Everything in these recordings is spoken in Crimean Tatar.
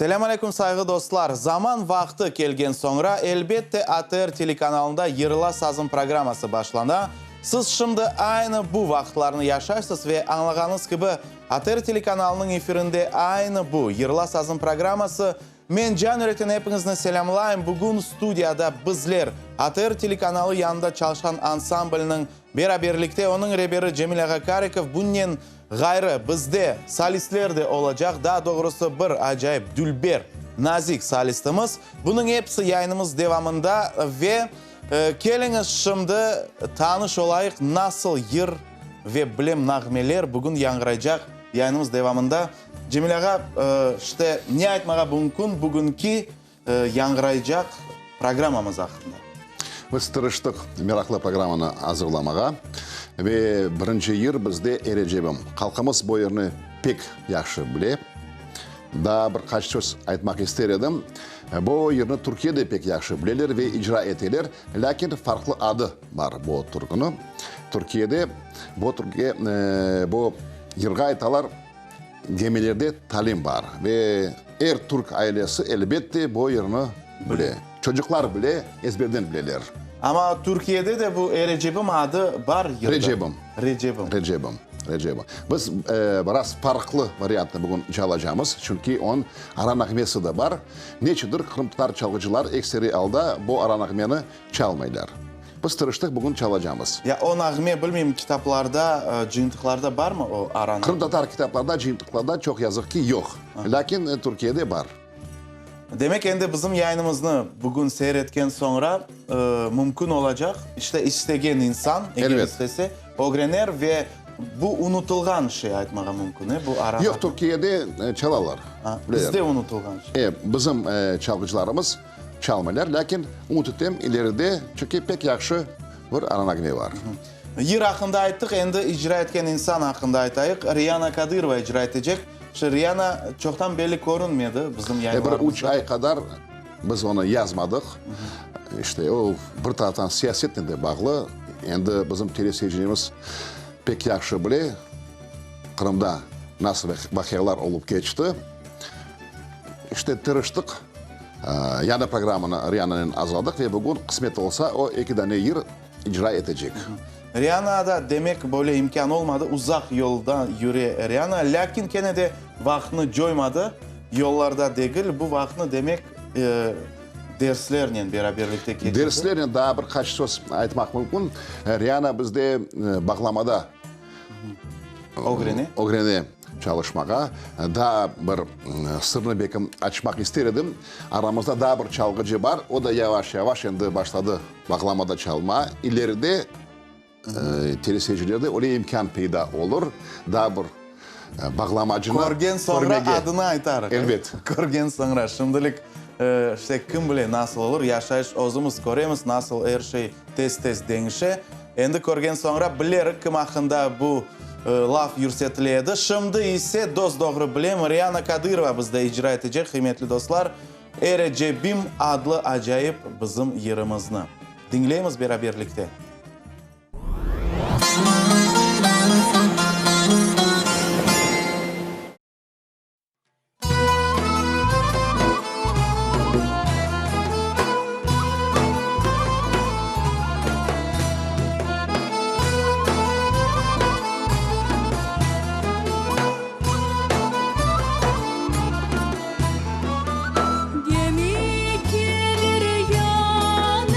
Selâm aleyküm sayğı dostlar! Zaman vaqtı kelgen soñra, elbette, ATR telekanalında Yırla sazım programması başlana. Siz şimdi aynı bu vaqıtlarnı yaşaysız ve añlağanıñız kibi, ATR telekanalınıñ efirinde aynı bu Yırla sazım programması Men can yürekten epiñizni selâmlayım. Bugün studiyada bizler, ATR telekanalı yanında çalışqan ansamblniñ beraberlikte onıñ reberi Cemil ağa Karikov, bunnen ğayrı, bizde solistler de olacaq, daa doğrusı bir acayip dülber, nazik solistimiz. Bunıñ episi yayınımız devamında ve keliñiz şimdi tanış olayıq, nasıl yır ve bilem nağmeler bugün yañğıraycaq yayınımız devamında. Cemil ağa, işte, ne aytmağa mümkün bugünki yañğıraycaq programmamız aqqında? Biz tırıştıq meraqlı programmanı azırlamağa ve birinci yır bizde Erecebim. Halqımız bu yırnı pek yahşı bile. Daa bir qaç söz aytmaq ister edim. Bu yırnı Türkiyede pek yahşı bileler ve icra eteler, lâkin farqlı adı bar bu türküni. Türkiyede bu türküge, bu yırğa aytalar Gemilerde talim bar ve er türk ailesi, elbette, bu yırnı bile. Çocuqlar bile ezberden bileler. Amma Türkiyede de bu Erecepim adı bar yırda. Recepim. Recepim. Recepim. Recepim. Biz biraz farqlı variantnı bugün çalacamız, çünki onıñ ara nağmesi de bar. Neçündir qırımtatar çalğıcılar ekseri alda bu ara nağmeni çalmaylar. Biz tırıştıq, bugün çalacamız. Ya o nağme, bilmeyim, kitaplarda, cıyıntıqlarda barmı o ara nağme? Qırımtatar kitaplarda, cıyıntıqlarda çoq yazıq ki, yoq. Lâkin Türkiyede bar. Demek, endi bizim yayınımıznı bugün seyir etken soñra mümkün olacaq, işte, istegen insan, eger istese, ögrener ve bu unutılğan şey aytmağa mümkün, e, bu ara nağme? Yoq, Türkiyede çalalar. Bizde unutılğan şey. E, bizim çalğıcılarımız Çalmaylar, lâkin ümüt etem, ileride, çünki pek yahşı bir aranagme bar. Yır aqqında ayttıq, endi icra etken insan aqqında aytayıq. Riana Kadırova icra etecek. Şu Riana çoqtan belli körünmedi bizim yayınlarımızda. Bir üç ay qadar biz onı yazmadıq. İşte, o, bir taraftan siyasetnen de bağlı. Endi bizim teleseyircilerimiz pek yahşı bile, Qırımda nasıl vaqialar olıp keçti. İşte, tırıştıq, yañı programmanı Riananen azırladıq ve bugün, qısmet olsa, o, eki dane yır icra etecek. Rianada, demek, böyle imkân olmadı, uzaq yolda yüre Riana, lâkin kene de vaqtnı coymadı, yollarda degil, bu vaqtnı, demek, derslernen beraberlikte keçirdi. Derslernen daa bir qaç söz aytmaq mümkün. Riana bizde bağlamada Ögrene. Ögrene çalışmağa. Daa bir sırnı belkim açmaq ister edim. Aramızda daa bir çalğıcı bar, o da yavaş-yavaş endi başladı bağlamada çalma. İleride teleseyircilerde öyle imkân peyda olur, daa bir bağlamacını Körgen soñra körmege. adını aytarıq. Elbet. Körgen soñra. Şimdilik, işte, kim bile nasıl olur, yaşayış özümiz köremiz, nasıl er şey tez-tez deñişe. Endi körgen soñra bilerik kim aqqında bu laf yürsetile edi. Şimdi ise dos-doğru bilem, Riana Kadırova bizde icra etecek, qıymetli dostlar, Erecebim adlı acayip bizim yırımıznı. Diñleymiz beraberlikte. Gemi kelir yanaşır.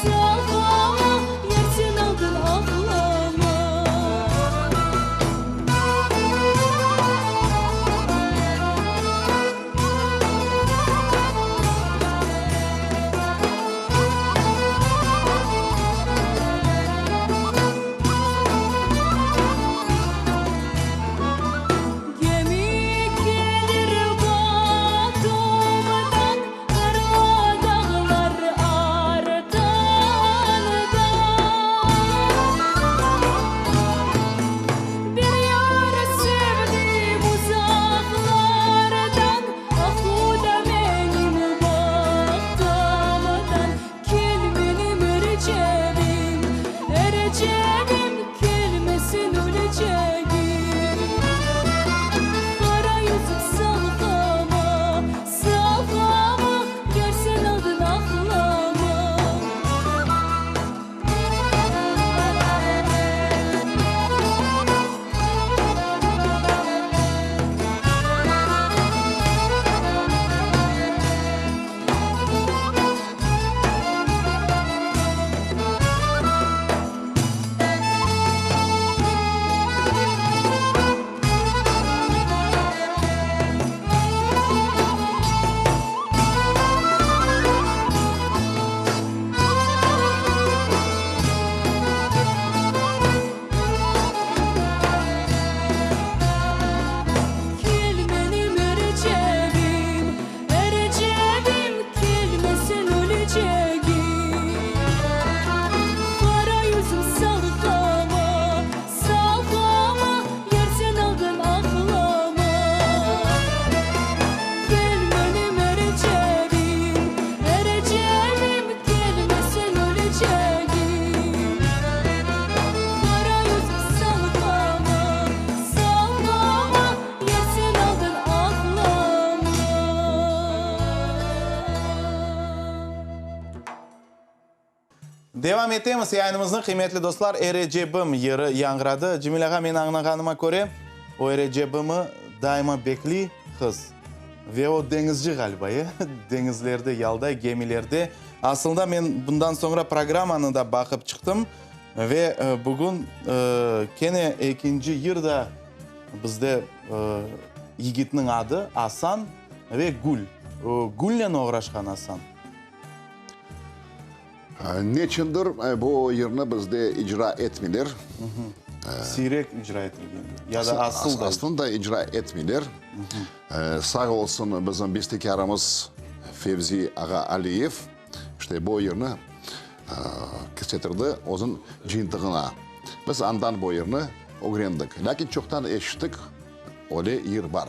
Salğama, yar sen aldın ağlama. Gemi kelir Batumdan, Qara dağlar artından. Bir yar sevdim uzaqlardan, Ah, o da menim bahtımdan. Kel menim Erecepim, Erecepim, kelmesen ölecegim. Qara yüzüm salğama, salğama, Yar sen aldın ağlama. Kel menim Erecepim, Erecepim, kelmesen ölecegim. Qara yüzüm salğama, salğama, Yar sen aldın ağlama. Kel menim Erecepim, Erecepim, kelmesen ölecegim. Qara yüzüm salğama, salğama, Yar sen aldın ağlama. Devam etemiz yayınımıznı, qıymetli dostlar, Erecepim yırı yañğıradı. Cemil ağa, men añlağanıma köre, o Erecepimi daima bekliy qız. Ve o deñizci ğaliba, e? Deñizlerde yalday, gemilerde. Asılında men bundan soñra programmanı da baqıp çıqtım. Ve bugün kene ekinci yır da bizde yigitniñ adı Asan ve gül. O, gülnen oğraşqan Asan. Neçündir bu yırnı bizde icra etmeyler. Siyrek icra etilgen ya da asıl da. Aslında icra etmeyler. Sağ olsun bizim bestekârımız Fevzi ağa Aliyev, işte bu yırnı kirsetirdi özüniñ cıyıntığına. Biz andan bu yırnı ögrendik. Lâkin çoqtan eşittik, öyle yır bar.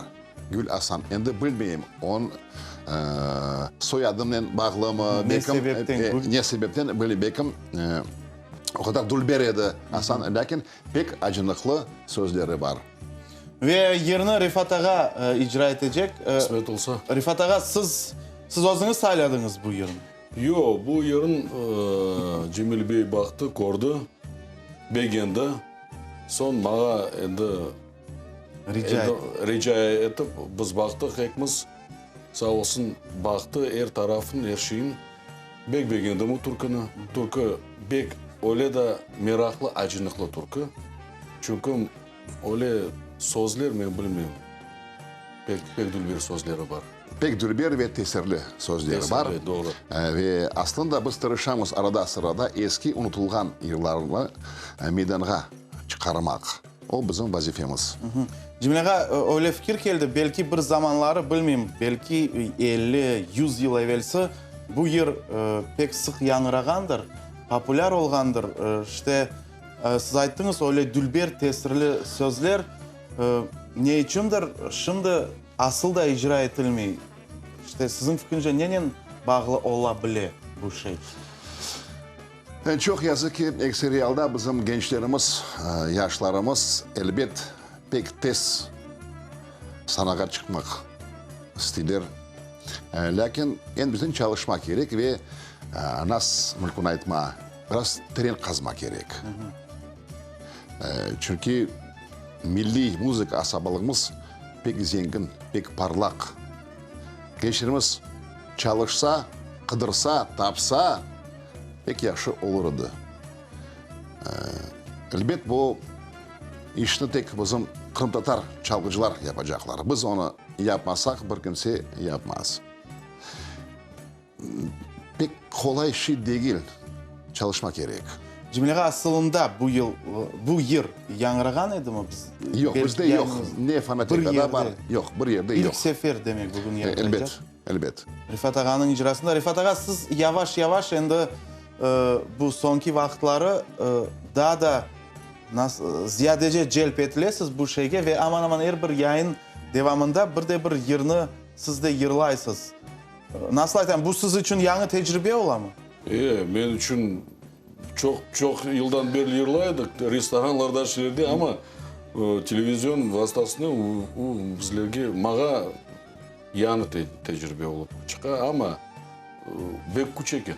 Gül Asan, endi bilmeyim, onıñ soyadınen bağlımı, Ne sebepten Gül? Ne sebepten, bilmeyim, belkim o qadar dülber edi Asan, lâkin pek acınıqlı sözleri bar. Ve yırnı Refat ağa icra etecek. Qısmet olsa. Refat ağa, siz, siz özüñiz sayladıñız bu yırnı? Yoq, bu yırn Cemil bey baqtı, kördi, begendi. Soñ maña endi Rica Endi rica etip, biz baqtıq ekimiz, sağ olsun, baqtı er tarafın, er şeyin. Bek begendim o türküni. Türkü bek öyle de meraqlı, acınıqlı türkü. Çünki öyle sözler, men bilmeyim, pek, pek dülber sözleri bar. Pek dülber ve tesirli sözleri bar. Tesirli, doğru. Ve aslında biz tırışamız arada-sırada eski unutılğan yırlarnı meydanğa çıqarmaq. O bizim vazifemiz. Cemil ağa, öyle fikir keldi, belki bir zamanları, bilmeyim, belki 50, 100 yıl evelsi bu yır pek sıq yañğırağandır, populâr olğandır. İşte, siz ayttıñız, öyle dülber, tesirli sözler ne içündir şimdi asıl da icra etilmey? İşte, siziñ fikriñizce nenen bağlı ola bile bu şey? Çoq yazıq ki, ekseriy alda bizim gençlerimiz, yaşlarımız, elbet, pek tez sanağa çıqmaq isteyler. Lâkin endi bütün çalışmaq kerek ve, nas mülkün aytma, biraz teren qazmaq kerek. Çünki milliy muzıka asabalığımız pek zengin, pek parlaq. Gençlerimiz çalışsa, qıdırsa, tapsa. Pek yahşı olur edi. Elbet, bu işni tek bizim qırımtatar çalğıcılar yapacaqlar. Biz onı yapmasaq, bir kimse yapmaz. Pek qolay şey degil, çalışma kerek. Cemil ağa, asılında bu yıl, bu yır yañğırağan edimi biz? Yoq, bizde yoq. Ne fonotekada bar, yoq, bir yerde yoq. İlk sefer, demek, bugün yañğıraycaq. Elbet, elbet. Refat ağanıñ icrasında. Refat ağa, siz yavaş-yavaş endi bu soñki vaqıtları daa da ziyadece celp etilesiz bu şeyge ve aman-aman er bir yayın devamında bir de bir yırnı siz de yırlaysız. Nasıl aytam, bu siz içün yañı tecribe olamı? E, men içün çoq, çoq yıldan berli yırlay edik, restoranlarda, şeylerde, amma televizion vastasınen o bizlerge, maña yañı tecribe olıp çıqa, amma bek küç eken.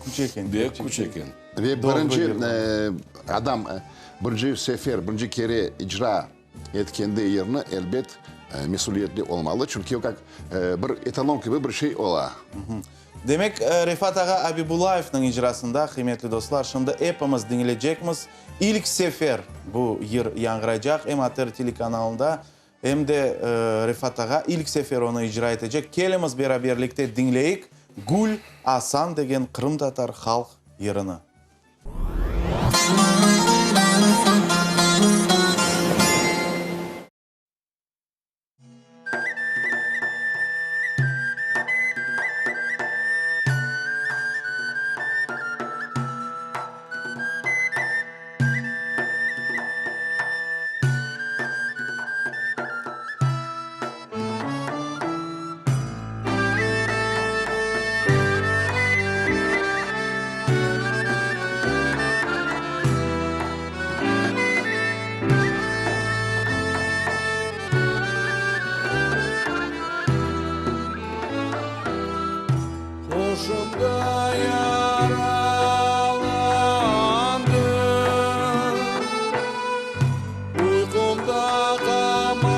Küç eken. Bek küç eken. Ve birinci adam birinci sefer, birinci kere icra etkende yırnı, elbet, mesüliyetli olmalı, çünki o kak bir etalon kibi bir şey ola. Demek, Refat ağa Abibullayevniñ icrasında, qıymetli dostlar, şimdi epimiz diñleycekmiz. İlk sefer bu yır yañğıraycaq em ATR telekanalında, em de Refat ağa ilk sefer onı icra etecek. Kelimiz beraberlikte diñleyik Gül Asan degen qırımtatar halq yırını. Qoşumda yaralandım, Uyqumda qamalandım.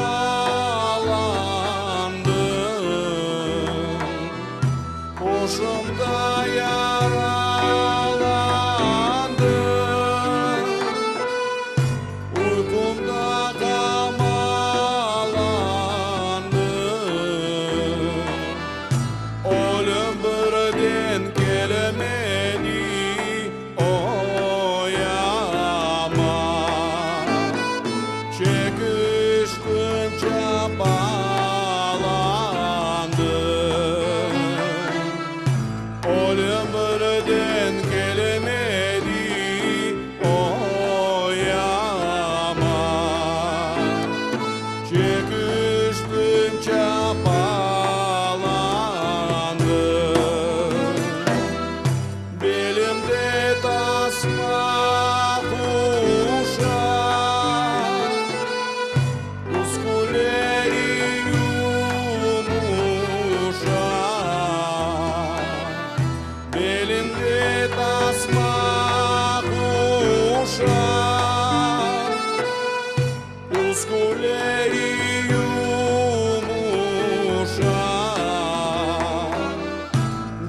Qoşumda yaralandım, Uyqumda qamalandım. Ölüm birden kelmedi oyama, Çekiştim, çapalandım. Ölüm birden kelmedi oyama, Çekiştim, çapalandım. Belimde tasma quşaq, Püskülleri yumuşaq. Belimde tasma quşaq, Püskülleri yumuşaq.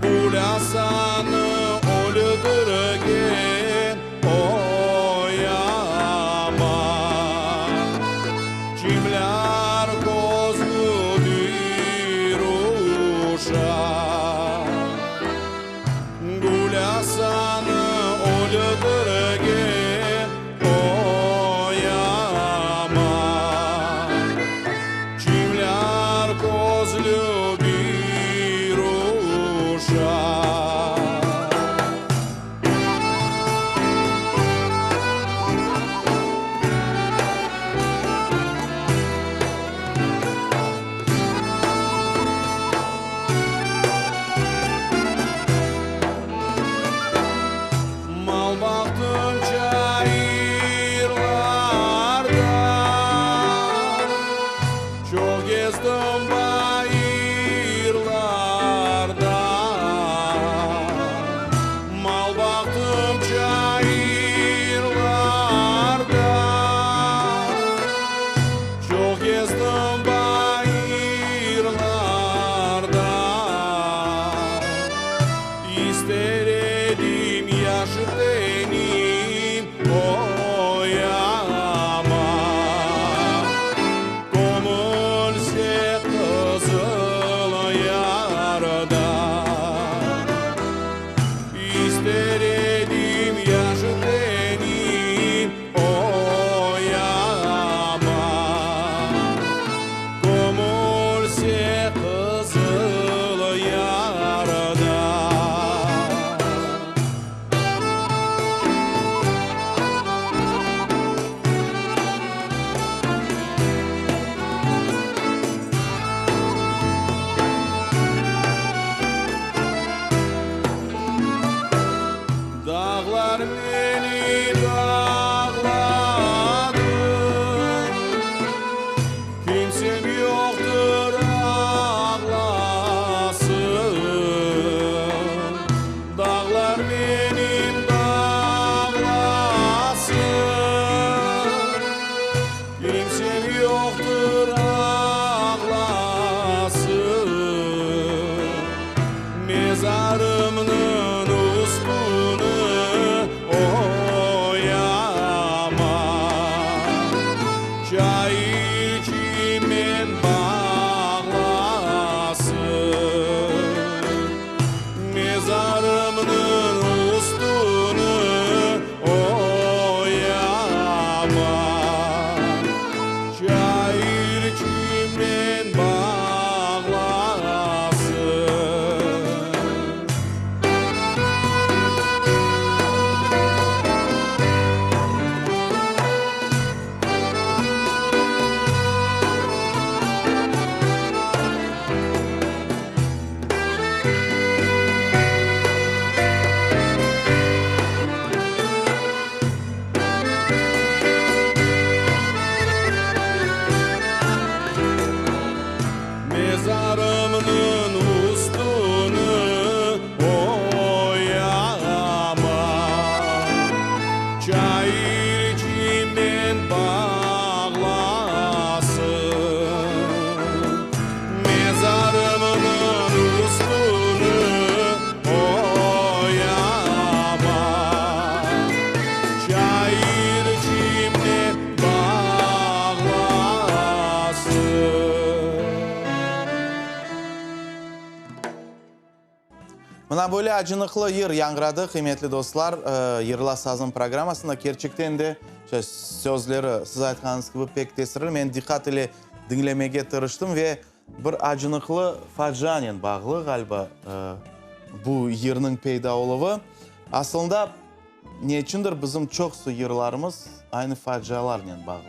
Gül Asanı öldürgen oyama, Çimlâr közlü bir uşaq. Gül Asanı öldürgen oyama, Çimlâr közlü bir uşaq. Mal baqtım çayırlarda, Çoq gezdim bayırlarda. Mal baqtım çayırlarda, Çoq gezdim bayırlarda. İster edim. yaş tenim oyama. Kömülse Qızıl Yarda. İster edim yaş tenim oyama. Kömülse Qızıl Yarda. Dağlar meni dağladı, Kimsem yoqtır ağlasın. Dağlar menim dağlasın, Kimsem yoqtır ağlasın. Mezarımnıñ üstüni oyama, Çayır çimen bağlasın. Mezarımnıñ üstüni oyama, Çayır çimen bağlasın. Mezarımnıñ üstüni oyama, Çayır çimen bağlasın. Mezarımnıñ üstüni oyama, Çayır çimen bağlasın. Mına böyle acınıqlı yır yañğıradı, qıymetli dostlar, Yırla sazım programmasında. Kerçekten de, sözleri, siz aytqanıñız kibi, pek tesirli. Men diqqat ile diñlemege tırıştım ve bir acınıqlı facianen bağlı, ğaliba, bu yırnıñ peyda oluvı. Aslında, ne içündir bizim çoqusı yırlarımız aynı facialarnen bağlı.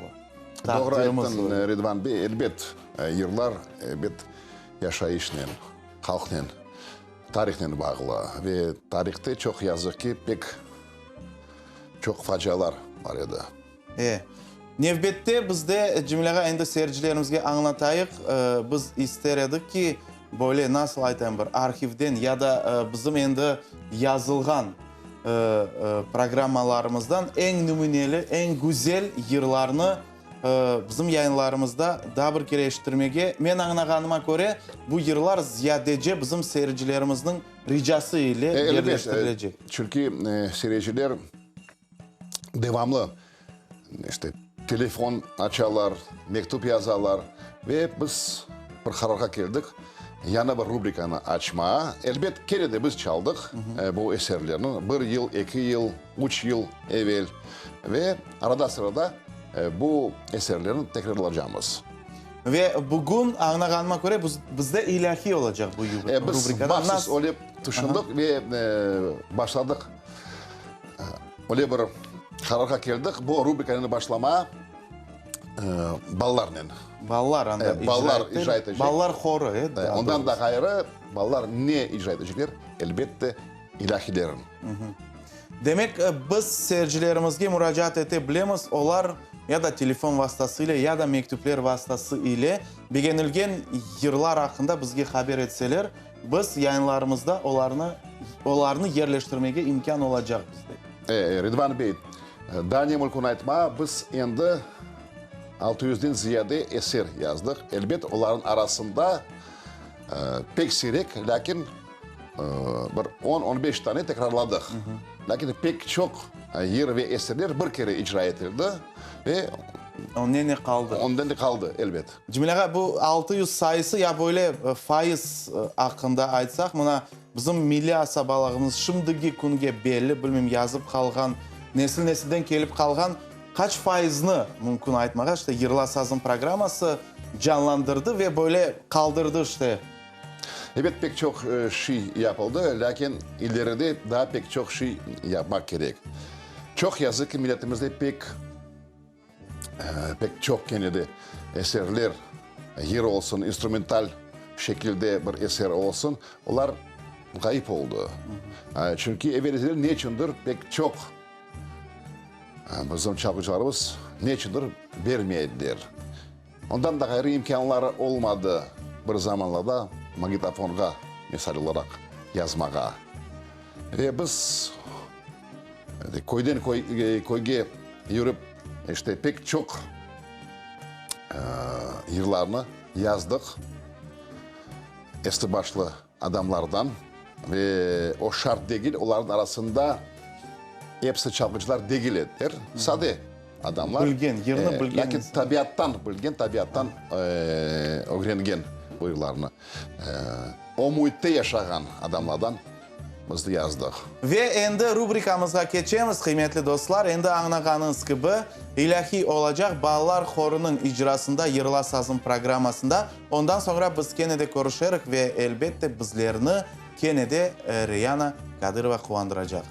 Doğru ayttın, Ridvan bey, elbet, yırlar, elbet, yaşayışnen, halqnen, tarihnen bağlı. Ve tarihte, çoq yazıq ki, pek çoq facialar bar edi. E. Nevbette bizde, Cemil ağa, endi seyircilerimizge añlatayıq, biz ister edik ki, böyle, nasıl aytayım, bir arhivden ya da bizim endi yazılğan programmalarımızdan eñ nümüneli, eñ güzel yırlarnı bizim yayınlarımızda daa bir kere eşittirmege. Men añlağanıma köre, bu yırlar ziyadece bizim seyircilerimizniñ ricası ile yerleştirilecek. Elbet, çünki seyirciler devamlı işte telefon açalar, mektüp yazalar ve biz bir qararğa keldik, yañı bir rubrikanı açmağa. Elbet, kene de biz çaldıq bu eserlerni bir yıl, eki yıl, üç yıl evel ve arada-sırada bu eserlerni tekrarlaycamız. Ve bugün, añlağanıma köre, bizde ilâhiy olacaq bu rubrikada. Biz mahsus öyle tüşündik ve başladıq. Öyle bir qararğa keldik, bu rubrikanı başlama balalarnen. Balalar anda icra icra etecek. Balalar horı, e? Ondan da ğayrı, balalar ne icra etecekler? Elbette, ilâhilerin. Demek, biz seyircilerimizge muracaat ete bilemiz, olar ya da telefon vastası ile, ya da mektüpler vastası ile begenilgen yırlar aqqında bizge haber etseler, Biz yayınlarımızda olarnı olarnı yerleştirmege imkân olacaq bizde. E, Ridvan bey, daa ne mülkün aytma, biz endi altı yüzden ziyade eser yazdıq. Elbet, olarnıñ arasında pek siyrek, lâkin bir on, on beş tane tekrarladıq. Lâkin pek çoq yır ve eserler bir kere icra etildi ve Onnen de qaldı. Onnen de qaldı, elbet. Cemil ağa, bu 600 sayısı ya böyle fayız aqqında aytsaq, mına bizim milliy asabalığımız şimdiki künge belli, bilmeyim, yazıp qalğan, nesil-nesilden kelip qalğan qaç fayıznı mümkün aytmağa, işte Yırla sazım programması canlandırdı ve böyle qaldırdı, işte. Ebet, pek çoq şiy yapıldı, lâkin ileride daa pek çoq şiy yapmaq kerek. Çoq yazıq ki, milletimizde pek, pek çoq kene de eserler, yır olsun, instrumental şekilde bir eser olsun, olar ğayıp oldı. Çünki evel-ezelden neçündir pek çoq bizim çalğıcılarımız neçündir bermey ediler. Ondan da ğayrı imkânları olmadı bir zamanlarda magnitofonğa, misal olaraq, yazmağa. Ve biz köyden köyge yürip, işte, pek çoq yırlarnı yazdıq esli-başlı adamlardan. Ve o şart degil, olarnıñ arasında episi çalğıcılar degil ediler, sade Adamlar, Bilgen, yırnı bilgen lâkin insan. tabiattan bilgen, tabiattan ögrengen bu yırlarnı. O müitte yaşağan adamlardan biz de yazdıq. Ve endi rubrikamızğa keçemiz, qıymetli dostlar. Endi añlağanıñız kibi, ilâhiy olacaq balalar horunıñ icrasında Yırla sazım programmasında. Ondan soñra biz kene de körüşerik ve, elbette, bizlerni kene de Reyana Kadırova quvandıracaq.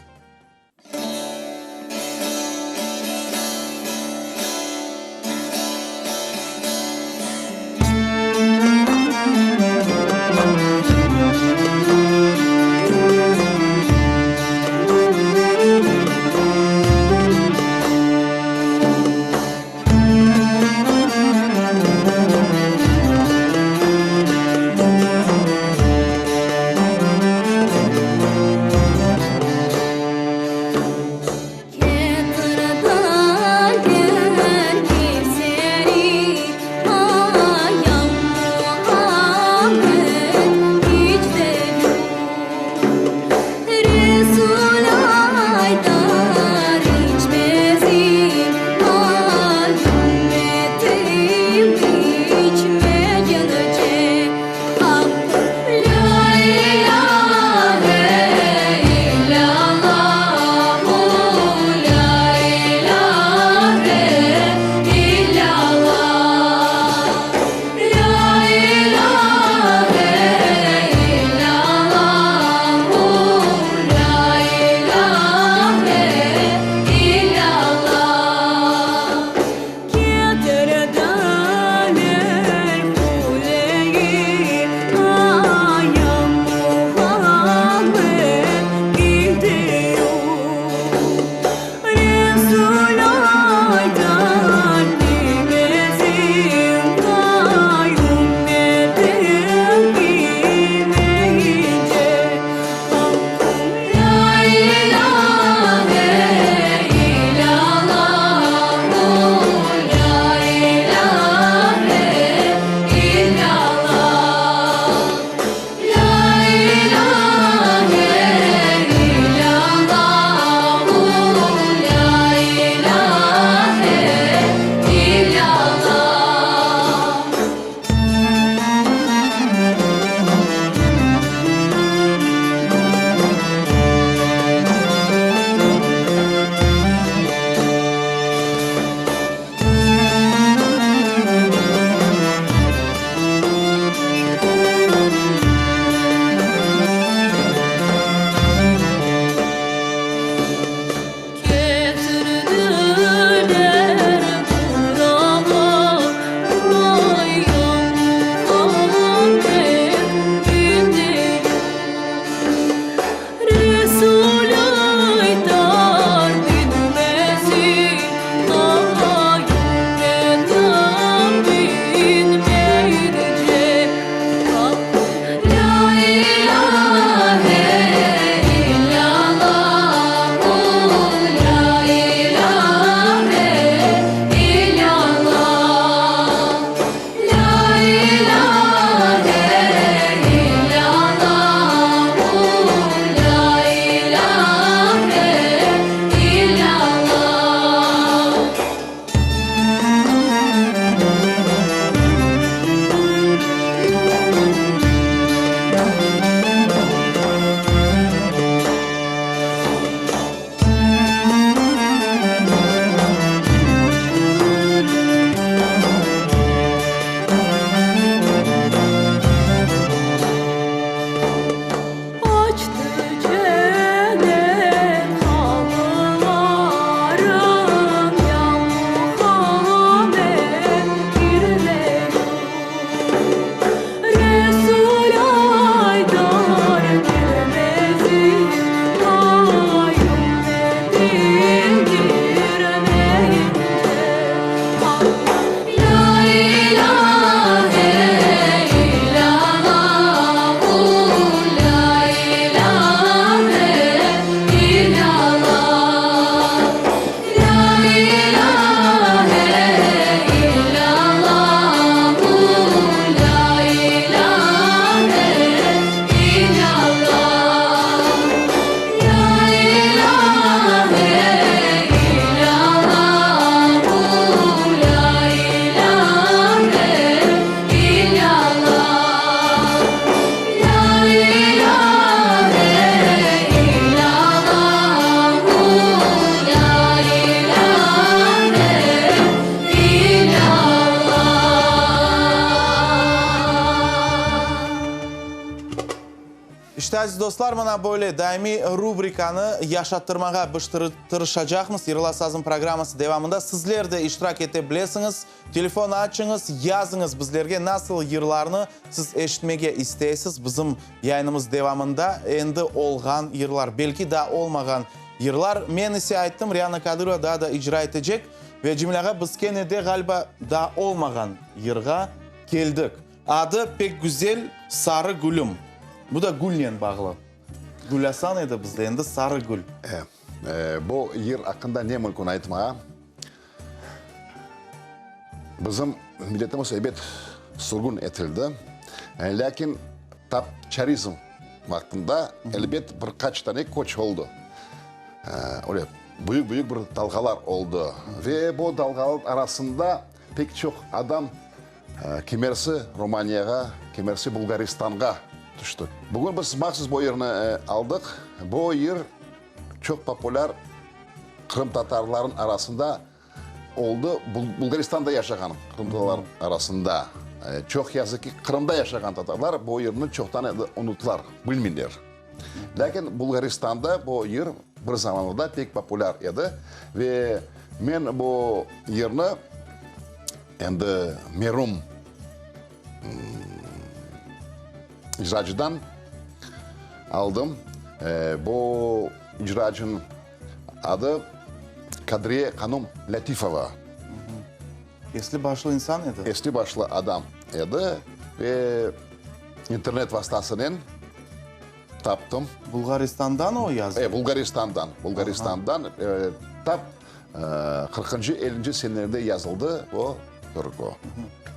Aziz dostlar, mına böyle daimiy rubrikanı yaşattırmağa biz tırışacaqmız. Yırla sazım programması devamında sizler de iştirak ete bilesiñiz. Telefon açıñız, yazıñız bizlerge nasıl yırlarnı siz eşitmege isteysiz bizim yayınımız devamında endi olğan yırlar, belki daa olmağan yırlar. Men ise ayttım, Riana Kadırova daa da icra etecek. Ve Cemil ağa, biz kene de, ğaliba, daa olmağan yırğa keldik. Adı pek güzel, Sarı gülüm. Bu da gülnen bağlı. Gül Asan edi bizde, endi Sarı gül. E, bu yır aqqında ne mümkün aytmağa? Bizim milletimiz, ebet, sürgün etildi. Lâkin tap çarizm vaqtında, elbet, bir qaç tane köç oldı. Öyle büyük-büyük bir dalğalar oldı. Ve bu dalğalar arasında pek çoq adam Kimersi Romaniyağa, kimersi Bulgaristanğa tüşti. Bugün biz mahsus bu yırnı aldıq. Bu yır çoq populâr qırımtatarlarnıñ arasında oldı, Bulgaristanda yaşağan qırımtatarlar arasında. Çoq yazıq ki, Qırımda yaşağan tatarlar bu yırnı çoqtan endi unuttılar, bilmeyler. Lâkin Bulgaristanda bu yır bir zamanlarda pek populâr edi ve men bu yırnı Endi merum icracıdan aldım. Bu icracınıñ adı Kadriye hanum Lâtifova. Esli-başlı insan edi. Esli-başlı adam edi ve internet vastasınen taptım. Bulğaristandan o yazdı? E, Bulğaristandan. Bulğaristandan. Tap Qırqıncı, ellinci senelerde yazıldı o türkü.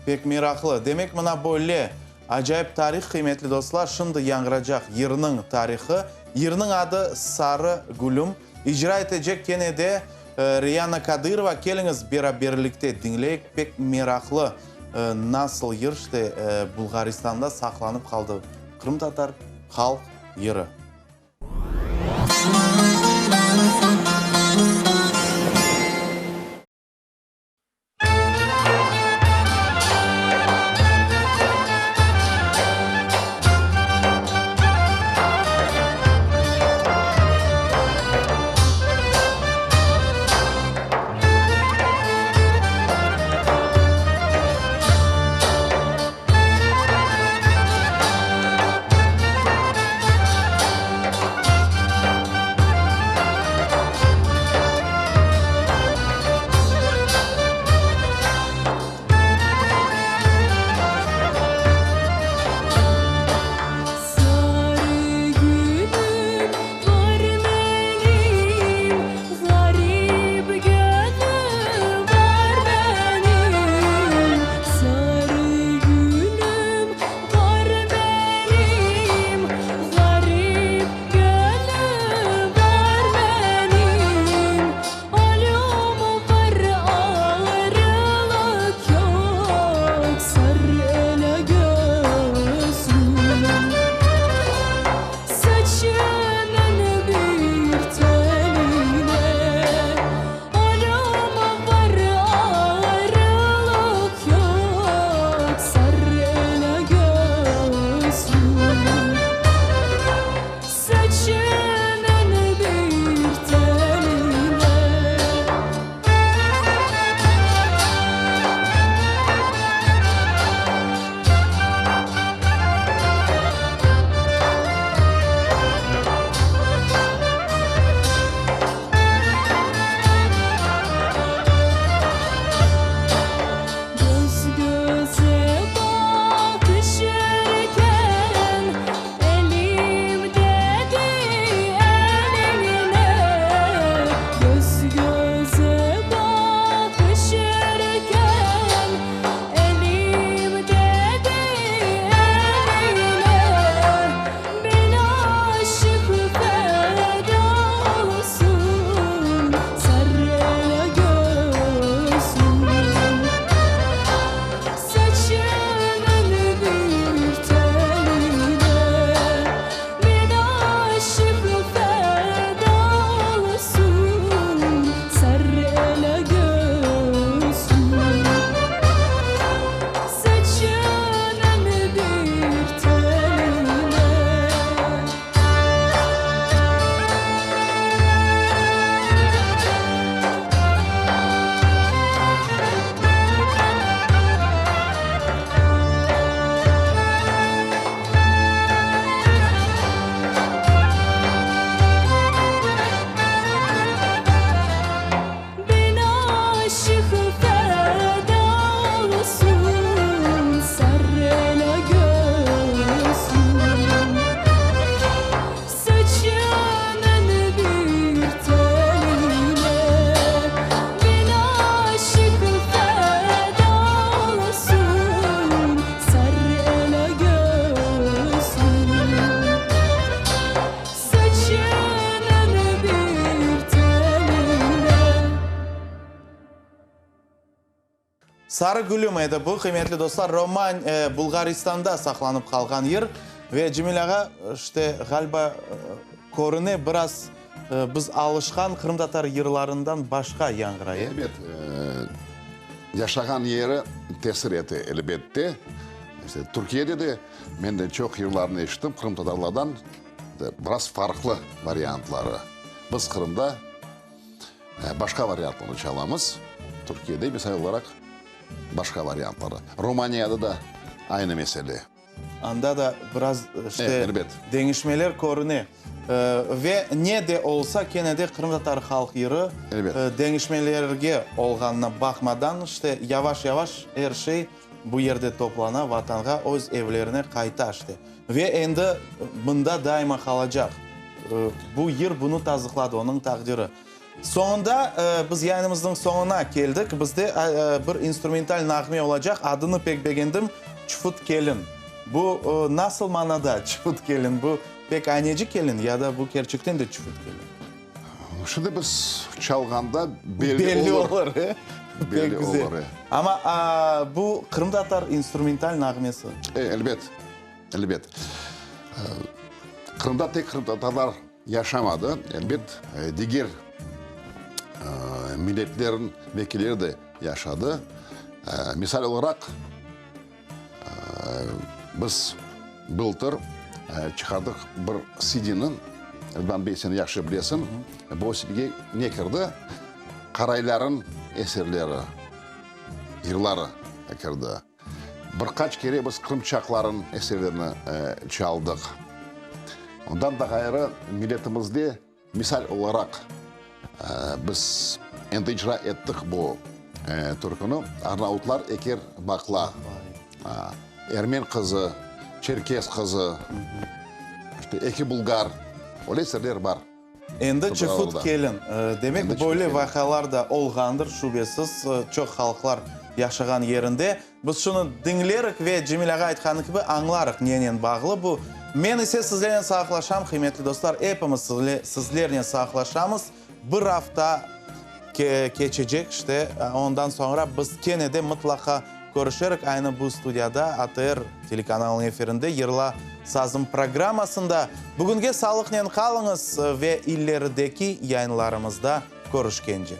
Pek meraqlı. Demek, mına böyle acayip tarih, qıymetli dostlar, şimdi yañğıracaq yırnıñ tarihı. Yırnıñ adı Sarı gülüm. İcra etecek kene de Riyana Kadırova. Keliñiz, beraberlikte diñleyik. Pek meraqlı nasıl yır, işte, Bulğaristanda saqlanıp qaldı qırımtatar halq yırı. Sarı gülüm edi bu, qıymetli dostlar, Roman, Bulğaristanda saqlanıp qalğan yır. Ve Cemil ağa, işte, ğaliba, körüne, biraz biz alışqan qırımtatar yırlarından başqa yañğıray, e? Elbet, yaşağan yeri tesir ete, elbette. İşte, Türkiyede de men de çoq yırlarnı eşittim qırımtatarlardan, biraz farqlı variantları. Biz Qırımda Başqa variantlarnı çalamız. Türkiyede, misal olaraq, başqa variantları. Romaniyada da aynı mesele. Anda da biraz, işte, deñişmeler körüne. Ve ne de olsa, kene de qırımtatar halq yırı deñişmelerge olğanına baqmadan, işte, yavaş-yavaş er şey bu yerde toplana, Vatanğa, öz evlerine qayta, işte. Ve endi mında daima qalacaq. Bu yır bunı tasdıqladı, onıñ taqdiri. Soñunda, biz yayınımıznıñ soñuna keldik. Bizde bir instrumental nağme olacaq, adını pek begendim, Çufut kelin. Bu nasıl manada Çufut kelin? Bu pek ayneci kelin ya da bu kerçekten de çufut kelin? Şimdi biz çalğanda belli olur. Belli olur, e? Pek güzel. Amma bu qırımtatar instrumental nağmesi. E, elbet. Elbet. Qırımda tek qırımtatarlar yaşamadı, elbet, diger milletlerniñ vekilleri de yaşadı. Misal olaraq, biz bıltır çıqardıq bir CD-ni, Edman bey, sen yahşı bilesiñ, bu CD-ge ne kirdi? Qaraylarnıñ eserleri, yırları kirdi. Bir qaç kere biz qırımçaqlarnıñ eserlerini çaldıq. Ondan da ğayrı, milletimizde, misal olaraq, biz endi icra ettik bu türküni, Arnavutlar eker baqla, Ermen qızı, Çerkez qızı, işte, Eki bulgar, öyle eserler bar. Endi çufut kelin. Demek, böyle vaqialar da olğandır, şübesiz, çoq halqlar yaşağan yerinde. Biz şunı diñlerik ve Cemil ağa aytqanı kibi, añlarıq nenen bağlı bu. Men ise sizlernen sağlıqlaşam, qıymetli dostlar, epimiz sizlernen sağlıqlaşamız. Bir afta keçecek, işte, ondan soñra biz kene de mıtlaqa körüşerik aynı bu studiyada, ATR telekanalınıñ efirinde Yırla sazım programmasında. Bugünge sağlıqnen qalıñız ve ilerideki yayınlarımızda körüşkence.